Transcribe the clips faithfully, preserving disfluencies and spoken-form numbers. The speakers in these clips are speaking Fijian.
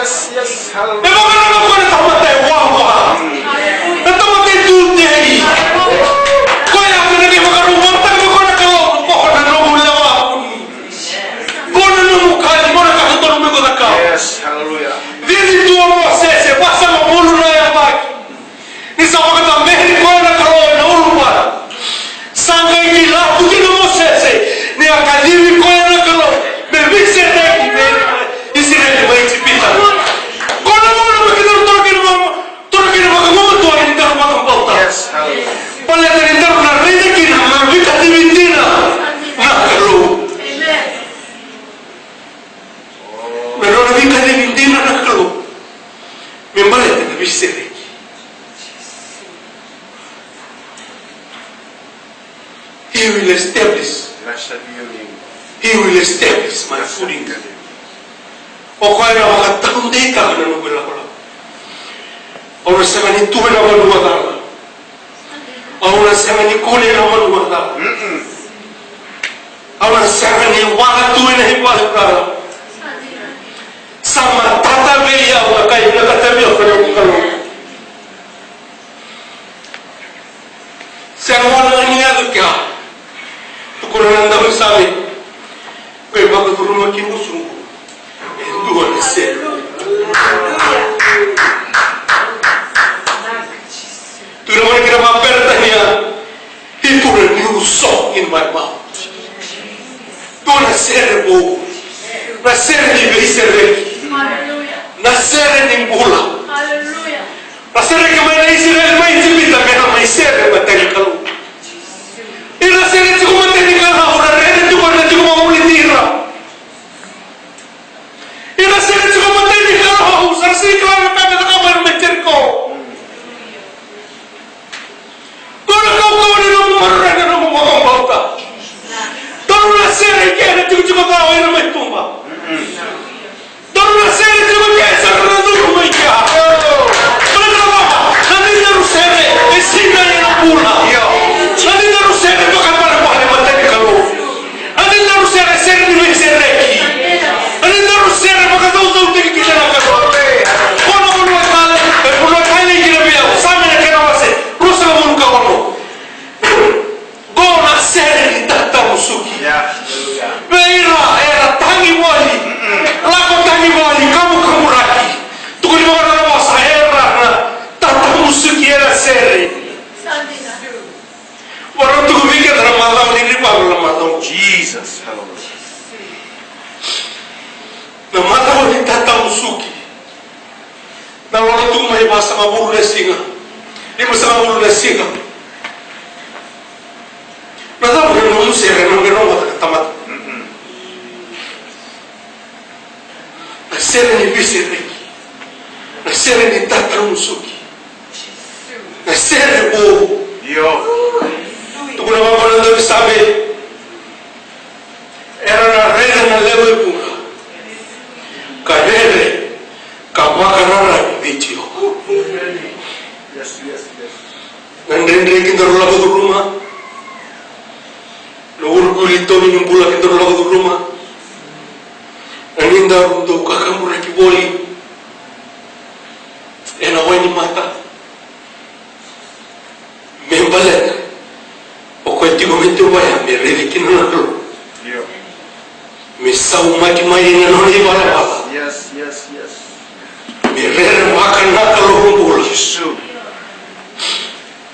Yes, yes, hallelujah. E vakarau na koya na tamata e wawa. Na tamata e tudei. Koya ko na qai vakarau vata me koya na Kalou, ko na nomu lewa. Ko na nomu kali, ko na ka totolo me ko cakava. Yes, hallelujah. Cici tu o Mosese, vasagavulu na yabaki. Ni sa vakacaberi koya na Kalou ena uluvatu, sa qai kila tu kina o Mosese ni a kacivi koya na Kalou me veisereki vei ira na Isireli mai Ijipita. Ko na gauna me kedaru toro kina, toro kina vakagumatua ni daru vakabauta. Yes, hallelujah. Baleta ni daru na raica kina na veikacivi dina na Kalou. Amen. Na nona veikacivi dina na Kalou me baleta na veisereki. He will establish. Blessed be your name. He will establish my footing. O koya na vakataudeitaka na noqu ilakolako. Au na sega ni tu ena vanua cala. Au na sega ni kune ena vanua cala. Mm-mm. Au na sega ni wala tu ena ivale cala. Sa matata vei au na ka e vinakata vei au na noqu Kalou. Sega wale ga ni yaco kea. Tukuna na dausame. Qai vakacuruma ki gusuqu e dua na sere. Tukuna mai kina vakaperetania, he put a new song in my mouth. Dua na sere vou. Na sere ni veisereki. Na sere ni bula. Na sereki mai na Isireli mai Ijipita me ra mai sere matai ni Kalou. Ira sere tiko matai ni Kalou, ra rere tiko, ra tiko vakavulici ira. Ira sere tiko matai ni Kalou, sa ra sega ni kila na ka me cakava ira mai Jeriko. Dua na kaukauwa ni nomu maroroi na nomu vakabauta. Dua na sere kei na tikotiko ca o ira mai tuba. Dua na sere tiko kei sa na curu mai kea. Baleta na cava? Na neidaru sere e sinai ena bula. Na neidaru sere vakaibalebale matai ni Kalou. Na neidaru sere, sere ni veisereki. Na neidaru sere vakacaucautaki kina na Kalou. Ko na vanua tale, e vanua tale kina vei au. Same na kena wase ruasagavulu ka ono. Qo na sere ni tatamusuki. Vei ira era tagi voli, lako tagi voli, kamukamuraki. Tukuni vaka na vosa, era na tatamusuki, era sere. Varau tuku vei keda na macawa ni revival, na macawa. Jesus, hallelujah. Na macawa ni tatamusuki. Na lolo tu mai vasagavulu na siga, limasagavulu na siga. Na cava na nomu sere, na nomu sere, na nomu sere, tamata. Na sere ni veisereki. Na sere ni tatamusuki. Na sere vou. Io. Tukuna vaqo na dausame. Era na raica na lewe vuqa ka rere ka vakararavi vei Jiova. Yes, yes, yes. Na dredre kedaru lako curuma, na uluquli toni ni bula kedaru lako curuma, na neidaru dau kakaburaki voli ena wai ni mata. Me baleta o koya tiko mai tu vaya me raici kina na Kalou. Io. Me saumaki mai ena nona ivalavala. Yes, yes, yes. Me rerevaka na Kalou bula. Jisu.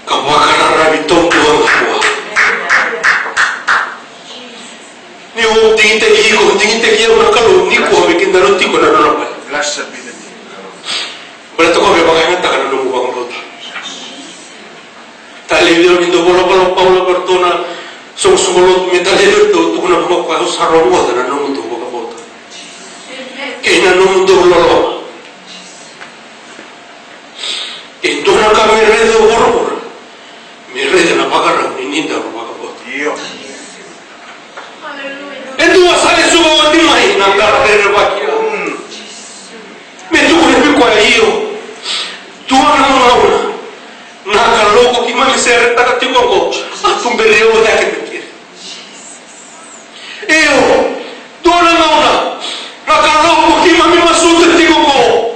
Ka vakararavi taudua na Kalou. Ni o digitaki iko, digitaki au na Kalou, nikua me kedaru tiko na nona vale. Blessed be the name. Baleta ko me vakayagataka na nomu vakabauta. Talevi au ni dau volavola o Paula vei ratou na soqosoqo lotu, me talevi au, dau tukuna vaqo, au sa rogoca na nomudou vakabauta kei na nomudou loloma. E dua na ka me raica o vuravura, me raica na vakarau ni neidaru vakabauta. Io. E dua sa lesuva oti mai na qara rerevaki. Mm. Me tukuna vei koya, io. Dua na gauna na Kalou ko keimami seretaka tiko oqo a tuberi au cake me keri. Io. Dua na gauna na Kalou ko keimami masuta tiko oqo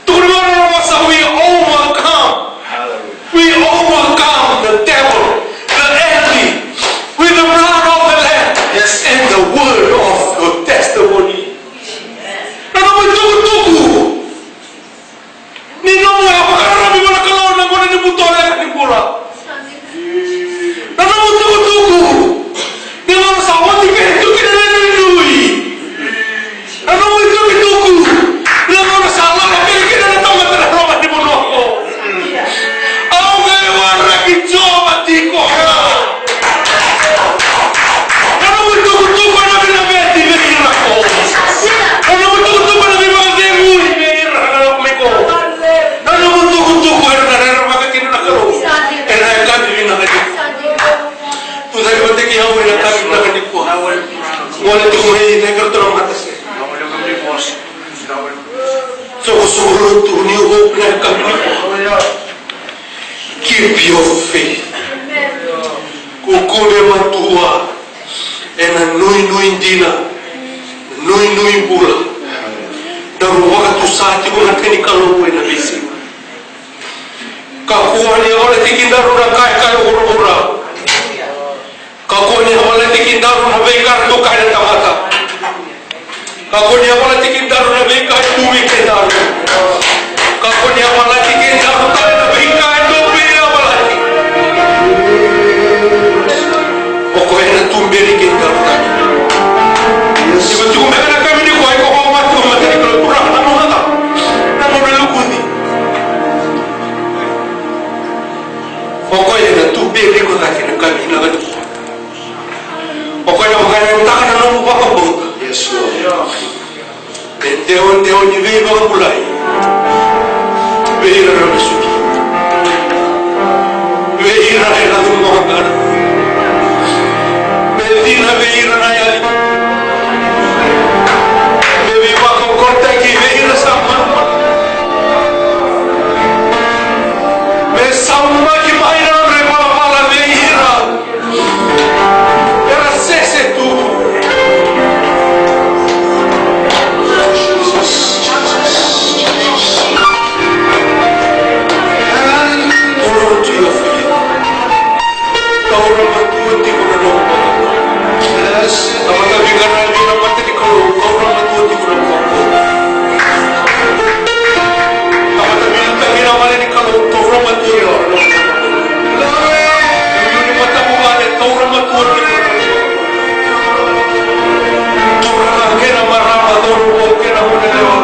Tukuna mai na vosa, we overcome. We overcome the devil, the enemy, with the blood of the Lamb, yes, and the word of your testimony. Na nomu itukutuku. Ni nomu vakararavi vua na Kalou ena gauna ni butolaka ni bula. Na nomu itukutuku. Ni gauna sa oti keri tu kina na nuinui. Na nomu itukutuku. Ni gauna sa lala keri kina na tamata ena loma ni vanua qo. Au qai waraki Jiova tiko ga. Na nomu itukutuku ena veilaveti vei ira qo. Na nomu itukutuku ena veivakacegui vei ira na lako mai qo. Na nomu itukutuku ena rerevaka kina na Kalou. Ena yakavi vinaka nikua. Tucake vata kei au ena yakavi vinaka nikua. Gole tiko mai na karatou na matasere. Soqosoqo lotu, New Hope, na yakavi nikua. Keep your faith. Kukube matua ena nuinui dina, nuinui bula. Daru vakatusa tiko na kai ni Kalou ena veisiga. Kakua ni yavalati kedaru na ka e kaya o vuravura. Kakua ni yavalati kedaru na veika eratou kaya na tamata. Kakua ni yavalati kedaru na veika e tu vei kedaru. Kakua ni yavalati kedaru tale na veika e dau veiyavalati. O koya ena tuberi kedaru tale. Ni ko tiko beka ena yakavi nikua, iko vakamacala, Turaga, na gauna, na gauna lukuci. O koya ena tuberi iko cake ena yakavi vinaka nikua. O koya ena vakayagataka na nomu vakabauta. Yes, Lord. Me dewadewa ni veivakabulai vei ira na vesuki, vei ira era cugacugana, me cina vei ira na yali, me veivakaukauataki vei ira sa manumanu, me saumaki mai na nodra ivalavala vei ira era sese tu. Hold on to your faith. Taura matua tiko na nomu vakabauta. Tamata veiqaravi ena mata ni Kalou, taura matua tiko na nomu vakabauta. Tamata veiqaravi ena mata ni Kalou, taura matua tiko. Ni matamu vale, taura matua tiko. Turaga kei na marama, cauravou kei na goneyalewa,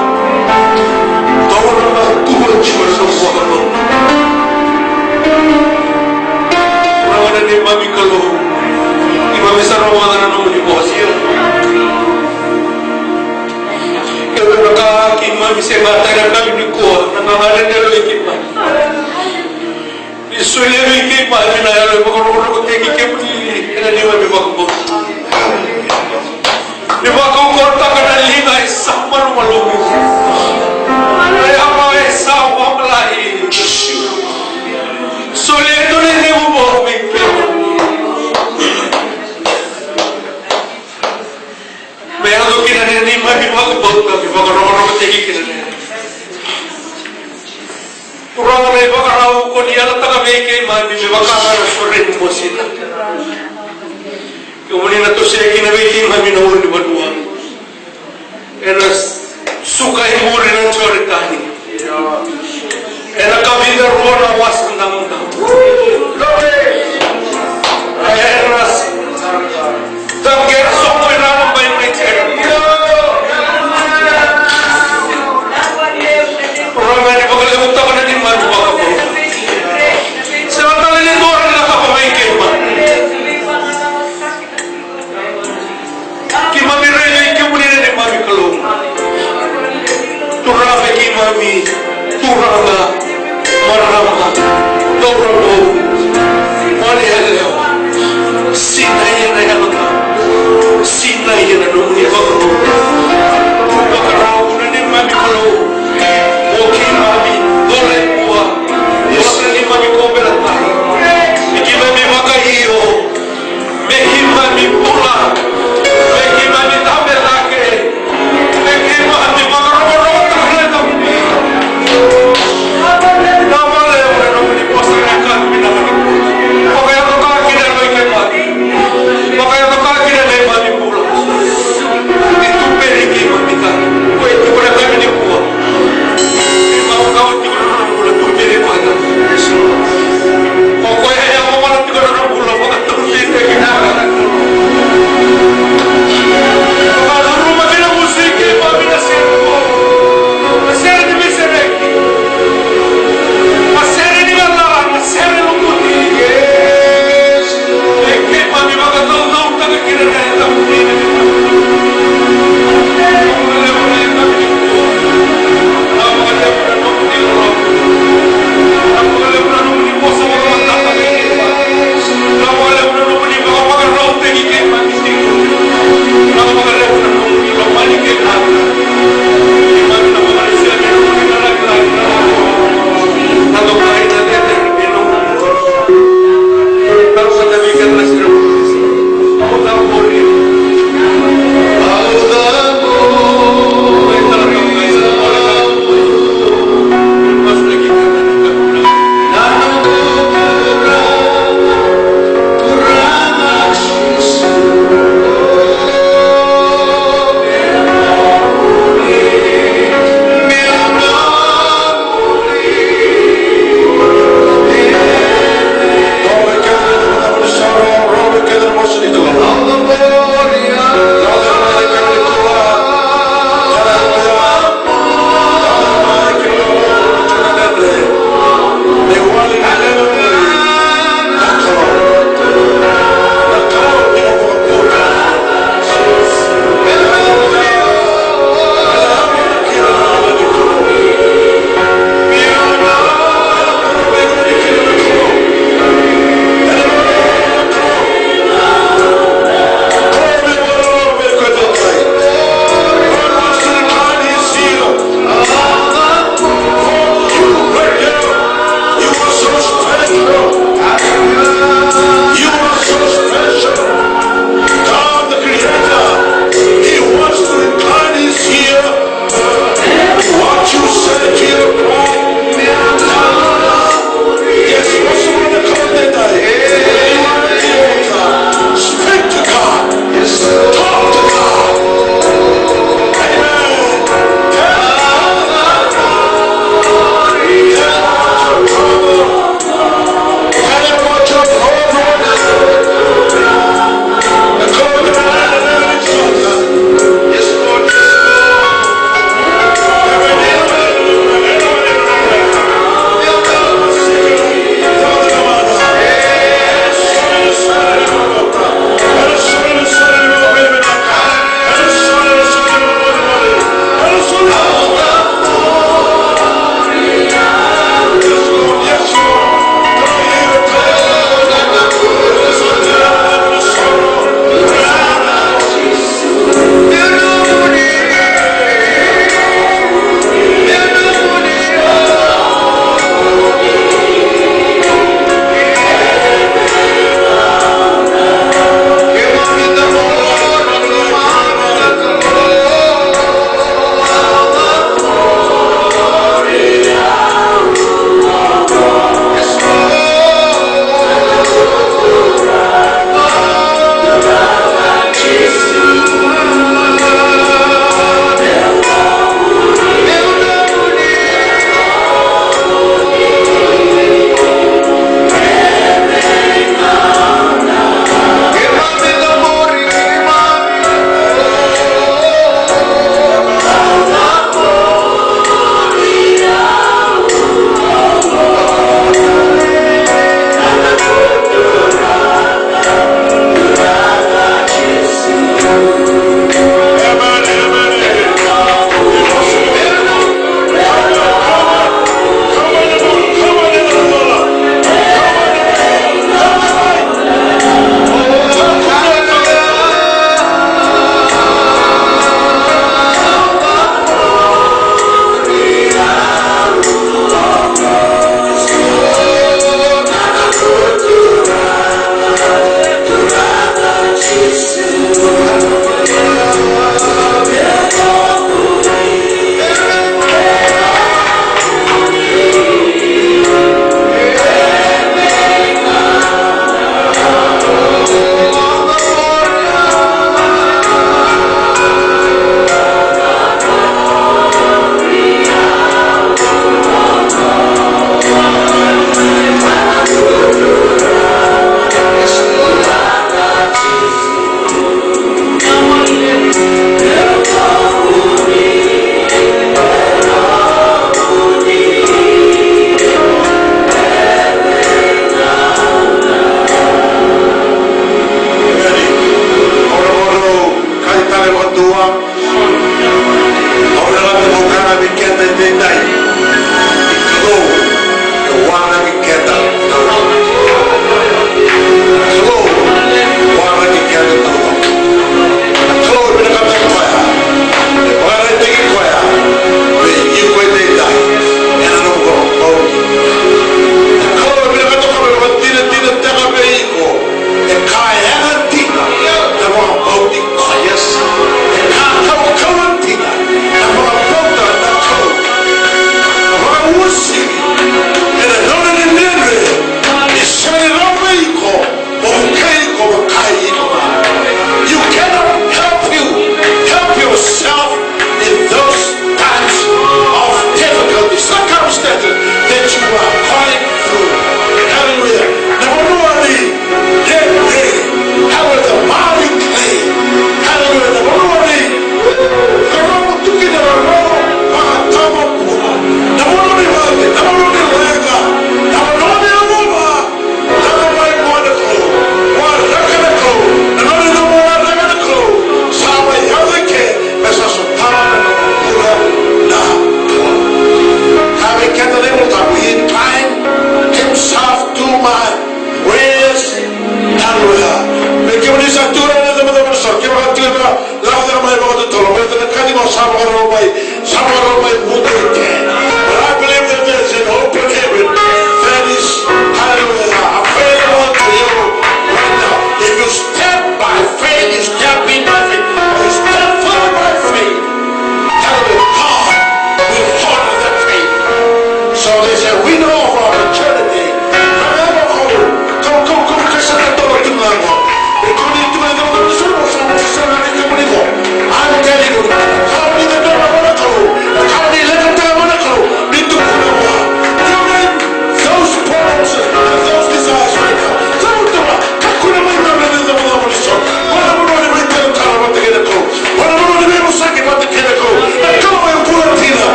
taura matua tiko na nomu vakabauta. Turaga na neimami Kalou, keimami sa rogoca na nomuni vosa. Kevaka keimami se gataka na yakavi nikua, na gagadre ni yaloi keimami. Ni solia vei keimami na yalo e vakarokorokotaki kemuni ena neimami vakabauta. Ni vakaukauataka na liga e sa malumalumu, na yava e sa vakamalai. Solia e dua na icegu vou vei keimami. Me yaco kina na neimami vakabauta, me vakarokorokotaki kina na yalo. Turaga na ivakarau ko ni yalataka vei keimami me vaka ga na sore ni Mosese. Kemuni na tosoya kina vei keimami na ulunivanua. Ena suka e muri na Joritani. Ena kavida rua na Wasa Damudamu. Ena taqera sobu ira na bai mai Jeriko. Turaga ni vakalevutaka na neimami vakabauta. Sega tale ni dua na ka vakaikei mai. Keimami raica vei kemuni na neimami Kalou. Turaga vei keimami, turaga, marama, cauravou, goneyalewa. Sinai ena yaloda. Sinai ena nomuni vakabauta. Vakarau na neimami Kalou. O keimami, dola e vua. Dola na neimami kauveilatai. Ni keimami vakaio. Me keimami bula, me keimami dabe cake, me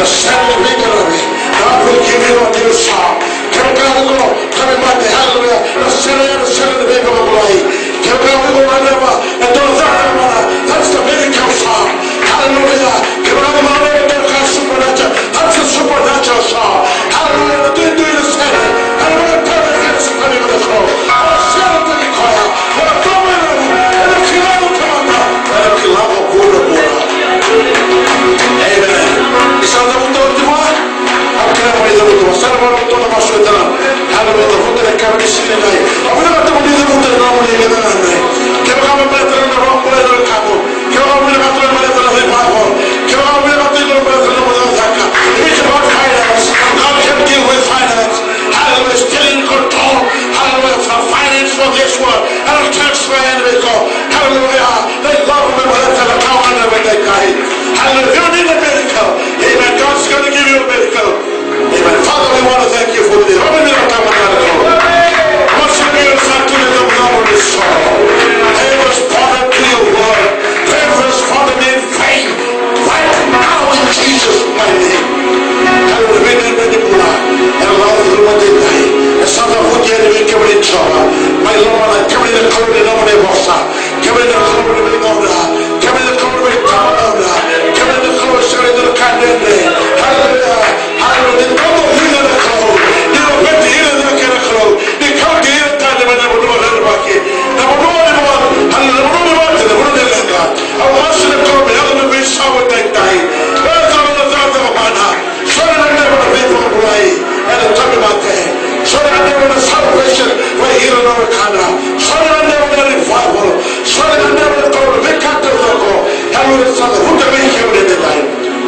Na sere ni veiqaravi. Now we give you a new song. Kevaka o iko tauvimate, hallelujah, na sere ya na sere ni veivakabulai. Kevaka o iko gadreva e dua na cakacaka mana, that's the miracle song. Hallelujah. Kevaka o iko gadreva e dua na ka supernatural, that's the supernatural song. Hallelujah. Na duidui ni sere. Hallelujah. Tau na kena sere ni Kalou. Na sere ni koya. Amen. Ni sa cavuta oti vua? Au kerea mo ni cavuta vua. Sa na vakacavuta na masu e tara. Hallelujah. Cavuta na kena ni sere ni kai. Au vinakata mo ni cavuta na nomuni kena nanai. Kevaka me baleta na nona vakabulai na wekamu. Kevaka me baleta na revival. Kevaka me baleta na nomu cakacaka. If it's about finance, God can deal with finance. Hallelujah. Still in control. Hallelujah. For finance for this world. Hallelujah. Transfer and miracle. Hallelujah. They love me, but that's the power of the day. Hallelujah. You need a miracle. Amen. God's gonna give you a miracle. Amen. Father, we want to thank you for today. Father, we want to thank you for this song. Hey, respond to your word. Faith respond in faith. Right now in Jesus' mighty name. Hallelujah. Vinaka ni bula. E lako curuma edaidai. E sa na vuki yani vei kemuni Jiova. Mai lomana, kemuni na Kalou ni nomuni vosa. Kemuni na Kalou ni veigauna. Kemuni na Kalou ni veitawagauna. Kemuni na Kalou e sega ni dua na ka dredre. Hallelujah. Hallelujah. Ni dodo ira na Kalou. Ni laveti ira na kena Kalou. Ni kauti ira tani mai na vanua rerevaki. Na vanua ni mate. Hallelujah. Na vanua ni mate. Na vanua ni leqa. Au masu na Kalou me yaco na veisau edaidai. Baleta na cakacaka mana. Soli na levu na veivakabulai ena tauvimate. Soli na levu na salvation vei ira na wekana. Soli na levu na revival. Soli na levu na Kalou na veika taucoko. Hallelujah, sa cavuta vei kemuni edaidai.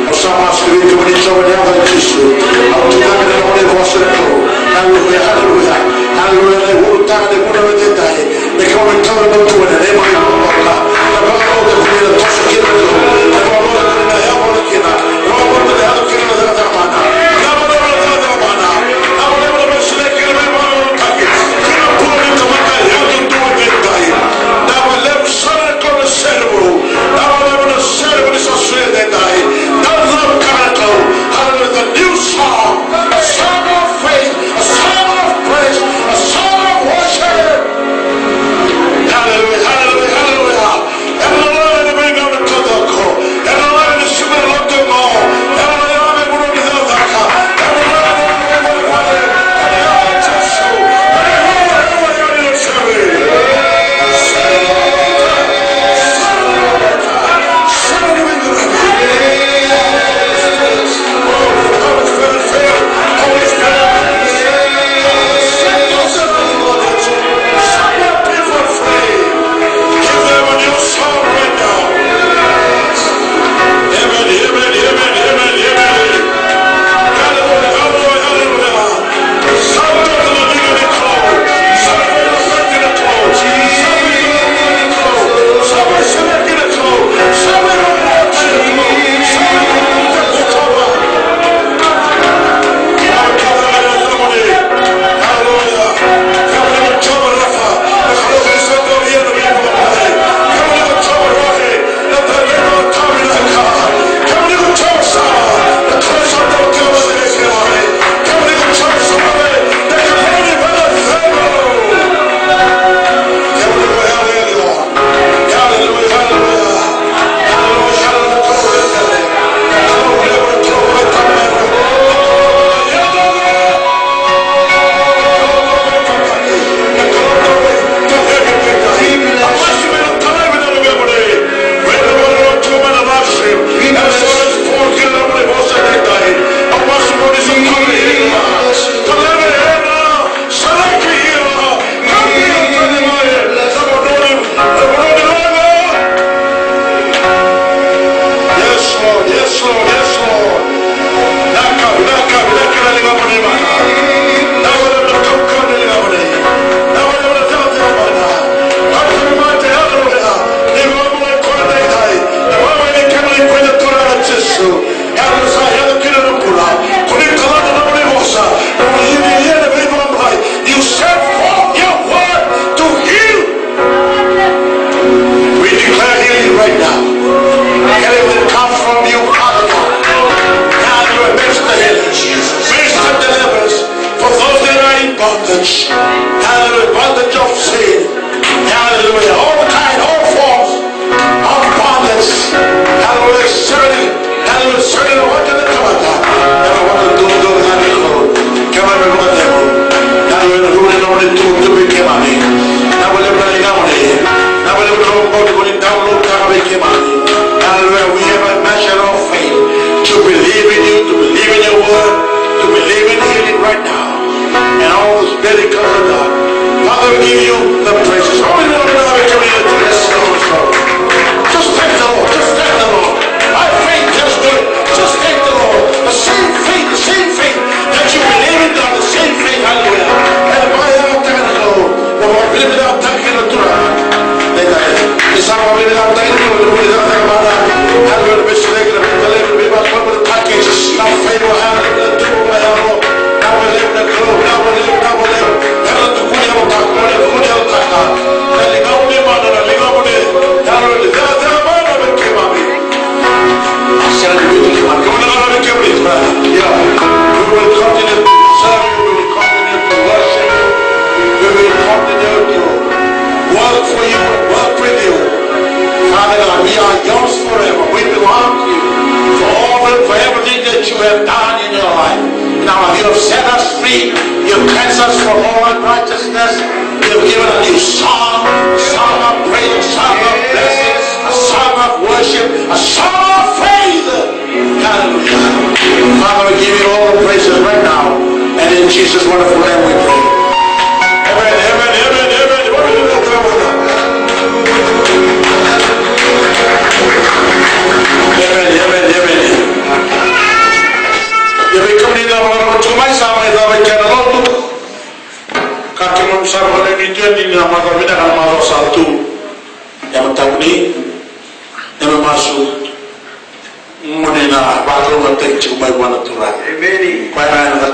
Au sa masu vei kemuni Jiova ena yaca i Jisu. Au tucake ena nomuni vosa na Kalou. Hallelujah, hallelujah. Hallelujah, na ulutaga ni vunau edaidai. Ni kau mai taura na tua na neimami lomaloka. Na vakabauta ko ni na toso kina na tua. Na vakabauta ko ni na yavala kina. Na vakabauta na yavala kina na cakacaka mana. Na vakabauta na cakacaka mana. Na vakabauta na vesu na kina na vakabauta taki. Kina bula ni tamata yaco tu edaidai. Na vakalevu sara na kau na sere vou. Na vakalevu na sere vou ni sa suya edaidai. Na love kana kau. Hallelujah, the new song. A song of faith. A song of praise. A song of worship. Hallelujah, hallelujah, hallelujah. Ena loma ni veigauna taucoko. Father, we give you the praises. How many of you have a commitment to this? Just thank the Lord. Just thank the Lord. I faith just do it. Just thank the Lord. The same faith, the same faith that you believe in God, the same faith. Hallelujah. And by our time, Lord, we will believe in our time in the Torah. Ni sa believe in our time, Lord, we will believe in our time. Hallelujah. Bisi levu na bisi levu na bisi levu na package. Na favor, hallelujah. We will continue to serve you, we will continue to worship you, we will continue to work for you, work with you. Father God, we are yours forever. We belong to you for all, for everything that you have done in your life. Now you have set us free. You cleanse us from all unrighteousness. You have given a new song, a song of praise, a song of blessing, a song of worship, a song of faith. Hallelujah. Father, we give you all the praises right now. And in Jesus' wonderful name we pray. Amen, amen, amen, amen. Amen, amen, amen. Ia vei kemuni na vakarorogo tiko mai, sa mai cava e kena lotu. Ka kemuni sa vakarorogo tiko ni na macawa vinaka na macawa sa tu. Ia mataka ni, ia me masu. Mo ni na vakalougatataki tiko mai vua na Turaga. Emeni. Koya na